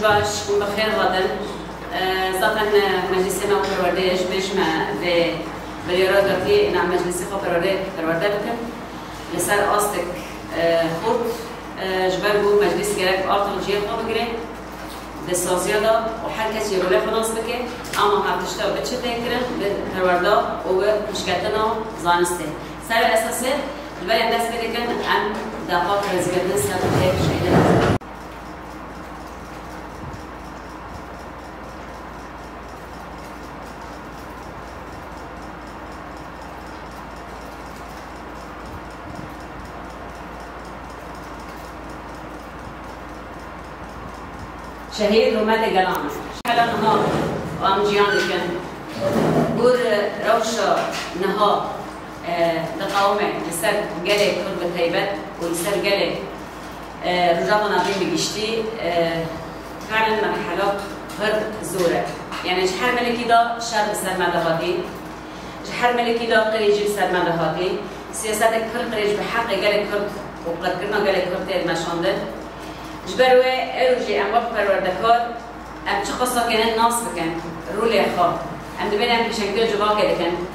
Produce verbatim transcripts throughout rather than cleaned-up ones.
Baş, hûn bi xêr hatin. E, zaten, e, meclisê me û perwerdeyê ji pêş me vê biryara girtî, na meclisê xwe perwerde, perwerde bikin. Li ser astek, e, xurt, e, ji ber ku meclis gerek artiq cihê xwe bigire, di saziya de û her kes jî rolê xwe nas bike, ama her tişta bi çi tê kirin, bi perwerda û bi pişketina zanistê. Ser esasê, li ber em dest pê dikin, em deqa rêzgirtin ser vê şehîdê. Şehîd rûmetê gelan e. Hela niha em ciyan dikin. Gor rewşa niha, e, diqewime li ser gelê Kurd bi taybet û li ser gelê, e, Rojava Navîn bi giştî, e, fiilen merhela pir zor e. Yani ji her milekî de şer bi ser me de hatî. Ji her milekî de qirêjî bi ser me de hatî. Siyasetek pir qirêj bi heqê gelê Kurd û qirkirina gelê Kurd tê meşandin. Ji ber wê, ew jî em wek perwerdekar, em çi qasa kene nas bikin rolê xwe. Em dibên em pêşengiya civakê dikin.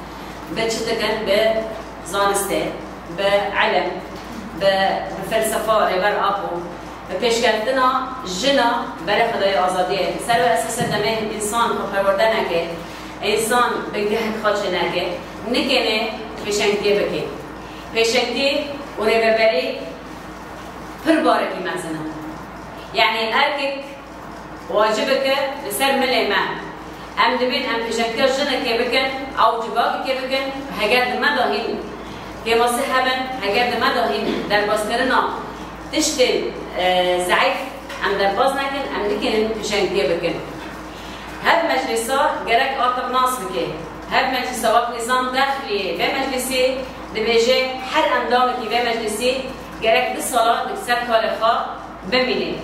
Bi çi dikin? Bi zanistê, bi ilim, bi, bi felsefa Rêber Apo, bi pêşkeftina jina berê Xwedayê azadiyê. Ser wê esasê demê însan xwe perwerde neke, însan bingehek xwe çêneke, nikêne pêşengtiyê bike. Pêşengtî û rêveberî pir barekî mezin e. Yanî erkek wacibek e li ser milê me. Em dibên em pêşengtiya jinekê bikin, ew civakekê bikin, heger di me de hîn kêmasî hebin, heger di me de hîn derbaskirina tiştên, e, zeîf em derbas nekin, em nikinin pêşengtiyê bikin. Hev meclisa gerek artiq nas bike. Hev meclisa wek nîzam dexliyê vê meclisî dibêje her endamekî vê meclisî gerek du sala li ser karê xwe bimîne.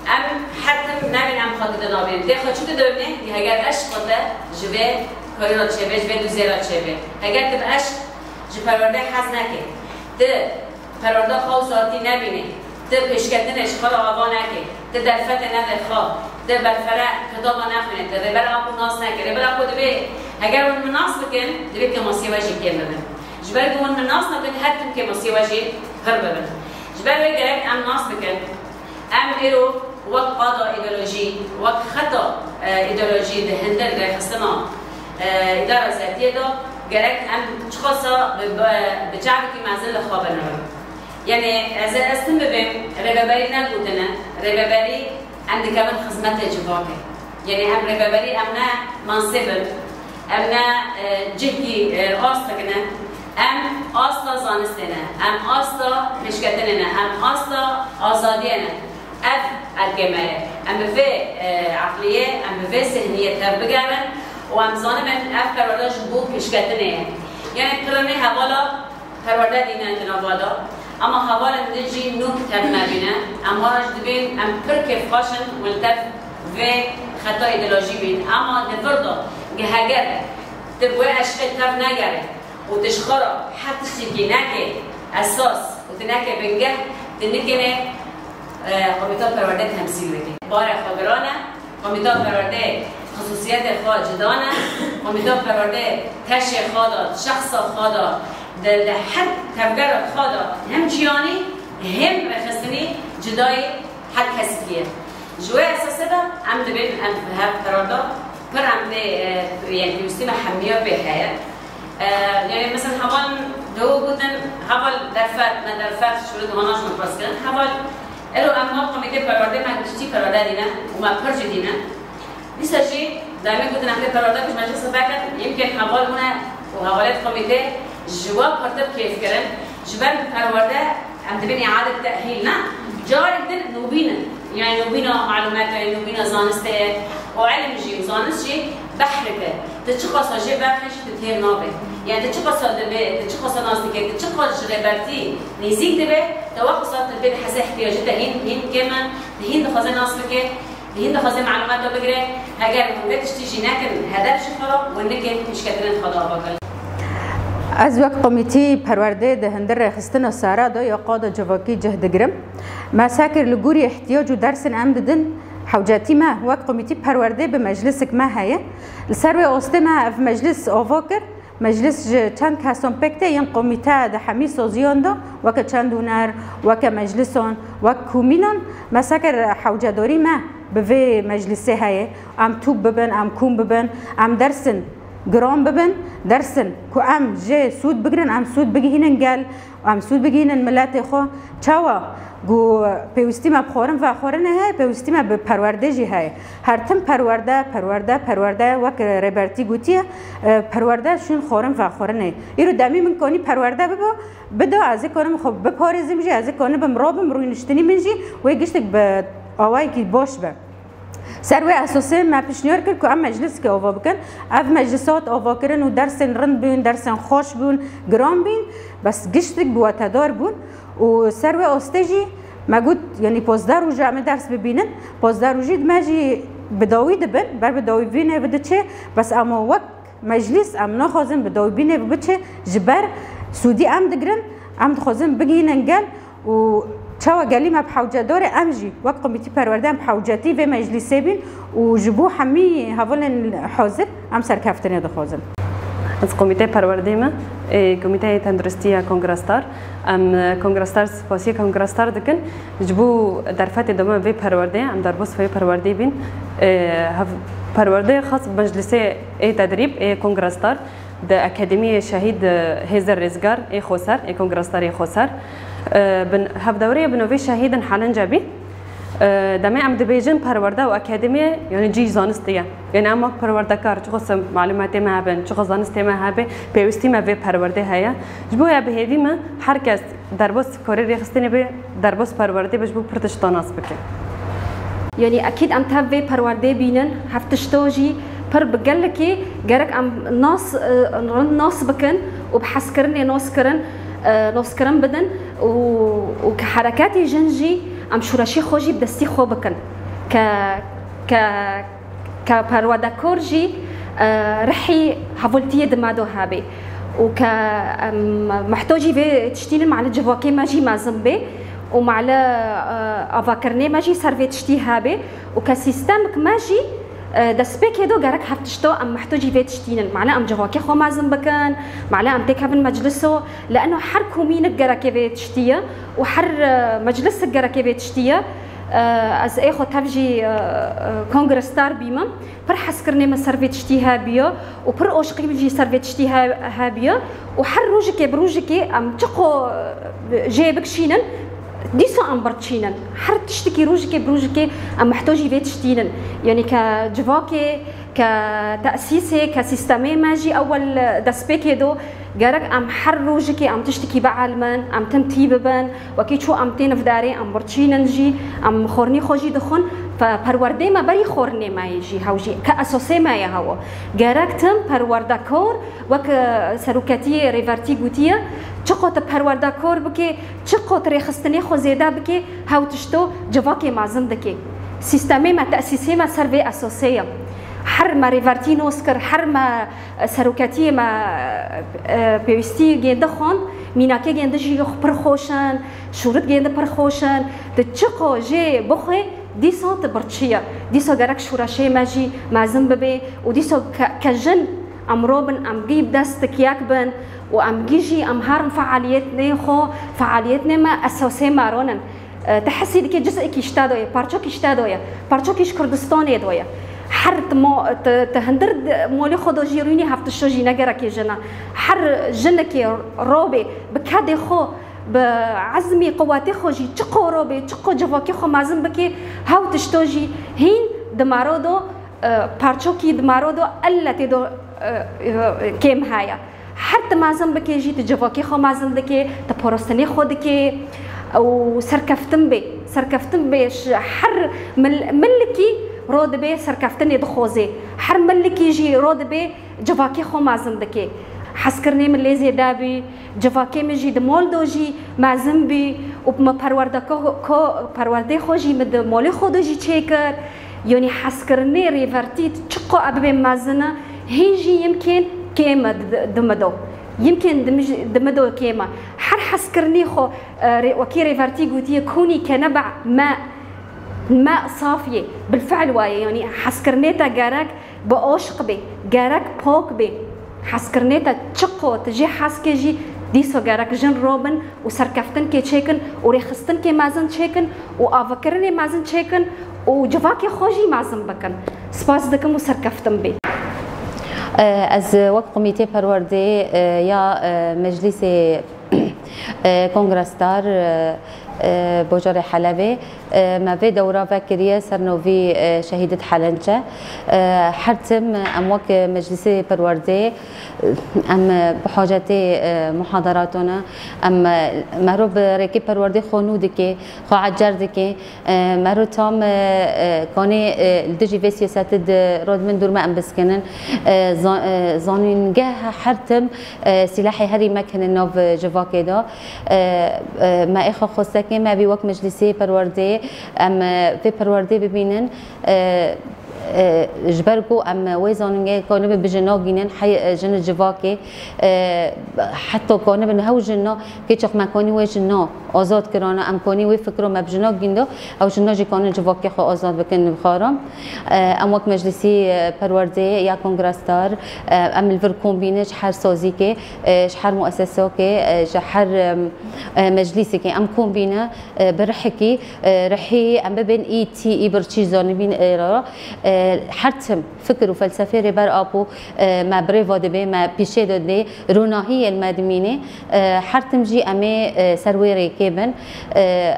Em her tim nebîn em xwe dide nabînin. Tê xwe çi didewne? Heger eşq xwe te ji vê karî re çêbe, ji vê duzê re çêbe. Heger tu bi eşq ji perwerdeyê hez neke, tu perwerda xwe û zatî nebîne, tu pêşketinê ji xwe re ava neke, tu derfetê nede xwe, tu berfere kitaba nexwîne, tu Rêber Apo nas neke. Rêber Apo dibê heger hûn min nas bikin, divê kêmasiyê we jî kêm bibin. Ji ber ku hûn min nas nakin, her tim kêmasiyê we jî pir bibin. Ji ber wê gerek em nas bikin. Em îro wek qada îdeolojî, wek xeta, e, îdeolojî di hundir rêxistina, e, îdara zetiyê de gerek em çiqasa bi, bi, bi çavekî mezin li xwe binivin. Yanî ez ê estim bibêm, rêveberî negotine, rêveberî em dikevin xizmetê civakê. Yanî em rêveberî, em ne mansêb in, em ne, e, cihkî, e, astek ne, em asta zanistê ne, em asta pêşketinê ne, em asta azadiyê ne. Ev erkê me ye. Em bi vê, e, eqliyê, em bi vê zihniyê tev bigerin û em zanibin ev perwerde ji bo pêşketinê ye. Yanî piranî hevala perwerde dîne di nava de. Ema hevalên din jî nû tev me bîne. Em wan re jî dibên em pir kêfxweş in û li tev vê xeta îdeolojî bîn. Ema di vir de gi heger tu bi wê eşqê tev negerî û tu ji xwe re her tiştekî neke esas û tu neke bingeh, tu nikine, e, komîta perwerde temsîl bike. Barê xwe giran e. Komîta perwerdeyê xisûsiyetê xwe cida ne. Komîta perwerdeyê teşê xwe de, şexsa xwe de, di, di her tevgera xwe de hem ciyanî hem rêxistinî cida yê her kesekî ye. Ji wê esasê de em dibên em hev qerarda pir em pê, e, yani pêwîstî me hemiya pê heye. E, yani mesela heval dewo gotin, heval derfet, ne derfet, şûrê dihana ji min pirs kirin. Heval Ero em nav komîtê perwerdê me giştî perwerde dîne û me pir jî dîne. Dîsa jî demê gotin em pê perwerde ku ji meclisa vekin, yimkên heval bûne û hevalêt komîtê ji we pirtir kêf kirin. Ji ber perwerde em dibin îade tehîl ne. Carek din nûbîn in. Yani nûbîna malûmetê, nûbîna zanistê ye. Û ilim jî û zanist jî behrek e. Tu çiqasa jê berxê jî tu têr nabê. Yani tu çiqasa dibê, tu çiqasa nas dikê, tu çiqas ji rêbertî nêzîk dibê, te wek wisa tu pê diheze ihtiyacê te hîn, hîn kêm e, tu hîn dixwaze nas bike, tu hîn dixwaze malûmata bigire. Heger hûn vê tiştî jî nekin hedef ji xwe re, hûn nikên pêşketinên xwe de ava kirin. Ez wek komîtî perwerdê di hundir rêxistina sara de ya qada civakî cih digirim. Me sekir li gorî ihtiyac û dersên em didin, Hewcetî me wek komîtî perwerdê bi meclisek me heye. Li ser wê ostê me ev meclis ava kir. Meclis ji çend kesan pêk tê yên komîte di hemî saziyan de weke çend huner, weke meclisan, wek komînan me sekir hewcedarî me bi vê meclisê heye. Em tûk bibin, em kom bibin, em dersên giran bibin, dersên ku em jê sûd bigirin, em sûd bigihînin gel, em sûd bigihînin miletê xwe. Çawa? Ku pêwîstî me bi xwarin vexwarinê heye, pêwîstî me bi perwerdê jî heye. Her tim perwerde, perwerde, perwerde, wek Rêbertî gotiye, e, perwerde şûn xwarin vexwarinê. Îro demî min kanî perwerde bibo, bido, ez ê kanim xwe biparêzim jî, ez ê kanibim rabim, rûniştinî min jî wê giştek bi awayekî baş be. Ser wê esasê me pişniyar kir ku em mecliskê ava bikin. Ev meclisa hat avakirin û dersên rind bûn, dersên xweş bûn, giran bûn, bes giştik bi wetedar bûn û ser wê ostê jî me got, yanî pozdeh roj em ê ders bibînin. Pozdeh rojî me jî bi dawî dibin, ber bi dawîbûnê ve diçe, bes em wek meclis em naxwazin bi dawîbûnê ve biçe, ji ber sûdî em digirin, em dixwazin bigihînin gel û çawa gelî me bi hewcedar e, em jî wek komîtî perwerde em bi hewcetî vê meclisê bîn û ji bo hemî hevalên hazir em serkeftinê dixwazin. Ez komîtê perwerdê me, ê, komîteyê tenduristiya Kongra Star. Em, e, Kongra Star, spasiya Kongra Star dikin. Ji bo derfetê doma vê perwerdê, em derbas vê perwerdê bîn. E, hev-, perwerdê xas meclisê ê tedrîb ê Kongra Star di Akademiyê Şehîd, e, Hêzer Rêzgar ê Xoser, ê Kongra Star ê Xoser. E, bin, hevdewrê bi novê Şehîdin Helenca bî. E, demê em dibêjin perwerde û akademiye, yani cî zanistê ye. Yani em wek perwerdekar, çiqas malûmatê me hebe, çiqas zanistê me hebe, pêwîstî me vê perwerdê heye. Ji bo ya bi hêvî me her kes derbas karê rêxistinê be, derbas perwerdê be, ji bo pir tişta nas bike. Yani ekîd em tev vê perwerdê bînin, hev tişto jî pir bi gelekê gerek em nas, e, rind nas bikin û bi hezkirinê nas kirin, e, naskirin bidin û, û ke hereketê jin jî em şoreşê xwe jî bi destî xwe bikin. Ke, ke, ke perwerdekar jî, e, rihî hevaltiyê di me de hebe û ke em muhtacî vê tiştî nin, male civakê me jî mezin bê û male, e, avakirinê me jî ser vê tiştî hebe û ke sîstemek me jî, e, destpêkê do gerek hev tişto em muhtacî vê tiştî nin. Male em civakê xwe mezin bikin, male em têkevin mecliso, li eno her komînek gerekê vê tiştî ye û her, e, meclisek gerekê vê tiştî ye. E, ez ê xwe tev jî, e, e, Kongra Star bîme. Pir hezkirinê me ser vê tiştî hebiye û pir aşqî min jî ser vê tiştî he-, hebiye û her rojekê bi rojekê em çiqo, e, jê bikişînin, dîsa em birçînin. Her tiştekî rojekê bi rojekê em muhtacî vê tiştî nin. Yanî ke civakê, ke tesîsê, ke sîstemê me jî ewel destpêkê do, gerek em her rojekê em tiştekî bielmin, em tim tî bibin, wekî çû em tên vdarê, em birçînin jî, em xornî xwe jî dixwin, fe-, perwerdê me berî xornê me yê jî hew jî, ke esasê me ye hewo. Gerek tim perwerdekar, wek, e, seroketiyê Rêvertî gotiye, çiqo tu perwerdekar bikê, çiqo tu rêxistinê xwe zêde bikê, hew tişto civakê mezin dikê. Sîstemê me, tesîsê me ser vê esasê ye. Her me Rêvertî nos kir, her me seroketiyê me, e, pêwîstî gêndi xwend, mînakê gêndi jî pir xweş in, şûrit gêndi pir xweş in. Tu çiqo jê bixwê, dîsa tu birçî ye. Dîsa gerek şoreşê me jî mezin bibe û dîsa ke, ke jin em robin, em gî bi dest yek bin û em gî jî em herin fealiyetnê xwe, fealiyetnê me esasê me ronin. E, te hesî dike ciz'ekî ji te de ye, parçokî ji te de ye, parçokî ji Kurdistanê de ye. Her ti mo-, ti, ti hindir di molê xwe de jî rûnî hev tişto jî ne gerekê jin e. Her jinekê robê bi kedê xwe, bi ezmî quwetê xwe jî çiqo robê, çiqo civakê xwe mezin bikê, hew tişto jî hîn di mero de, e, parçokî di mero de, elletê de, e, e, kêm heye. Her tu mezin bikê jî, tu civakê xwe mezin dikê, tu parastinê xwe dikê û serkeftin bê. Serkeftin bê ji her mil-, milikî ro dibê serkeftinê dixwazê. Her milikî jî ro dibê civakê xwe mezin dikê. Hezkirinê min lê zêde bî, civakê min jî di mol de jî mezin bî û min perwerdeko-, ko-, perwerdê xwe jî min di molê xwe de jî çêkir. Yanî hezkirinê Rêvertî çiqo ev bê mezin e, hîn jî yimkên kêm e di, di min do. Yimkên di mij-, di min do kêm e. Her hezkirinî xwe, e, rê-, wekî Rêvertî gotiye, kûnî ke nebe me Me safiyê, bilfiil waye, yanî hezkirinê te gerek bi aşiq bê, gerek pak bê. Hezkirinê te çiqo tu jê hez kê jî dîso gerek jin robin û serkeftinkê çêkin û rêxistinkê mezin çêkin û avakirinê mezin çêkin û civakê xwe jî mezin bikin. Spas dikim û serkeftin bê. Ez wek Komîtê Perwerdê ya Meclîsê Kongre Star Bajarê Helebê, me vê dewra vekiriye ser novî Şehîdit Helençe. Her tim em wek Meclîsê Perwerdê em bi hacetê muhadaratû ne. Em mero bi rêkê perwerdê xwe nû dike, xwe ecer dike. Mero tam kanê li dijî vê siyasetê di rod min dûr me em biskinin. Zanîngeh her tim sîlehê herî mek hene nav civakê de. Me êxa xwestekê me bî wek Meclîsê Perwerdê em vê perwerdê bibînin. Ji ber ku em wê zanîngehê kanibin bi jina gînin, hey jin civakê, heta kanibin hew jina, kêçax me kanî wê jina azad kirana, em kanî wê fikro me bi jina gîndo, ew jina jî kanin civakê xwe azad bikin, nivxaram. Em wek Meclîsî Perwerdê ya Kongre Star, em li vir kombîne ji her sazîkê, ji her muesesokê, ji her meclîsekê em kombîne bi rihekî, rihî em bibên î tî, î birçî zanîbîn êra. Her tim fikir û felsefê Rêber Apo me bi rêva dibe, me pîşê de dê, ronahiyê li me dimîne. Her tim jî em ê ser wê rêkê bin.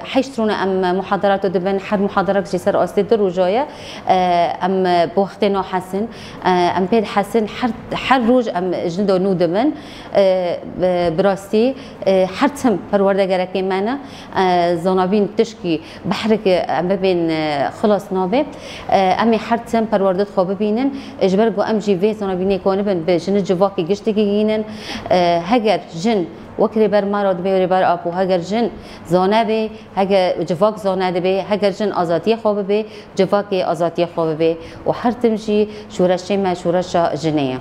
Heşt rûne em muhadarato dibin, her muhadarak jî ser astê du roja ye. Em bi wextê nahesin, em pê dihesin, her, her roj em jin de nû dibin. Bi rastî her tim perwerde gerekê me ne. Zanabîn tişkî behrek em bibên xilas nabe. Em ê her tim perwerde xwe bibînin. Ji ber ku em jî vê zanabînê kanibin bi jin civakê giştekî gînin. Heger jin wek Rêber me re dibê, Rêber Apo, heger jin zane bê, heger civak zane dibe, heger jin azadiyê xwe bibe, civakê azadiyê xwe bibe û her tim jî şoreşê me şoreşa jinê ye.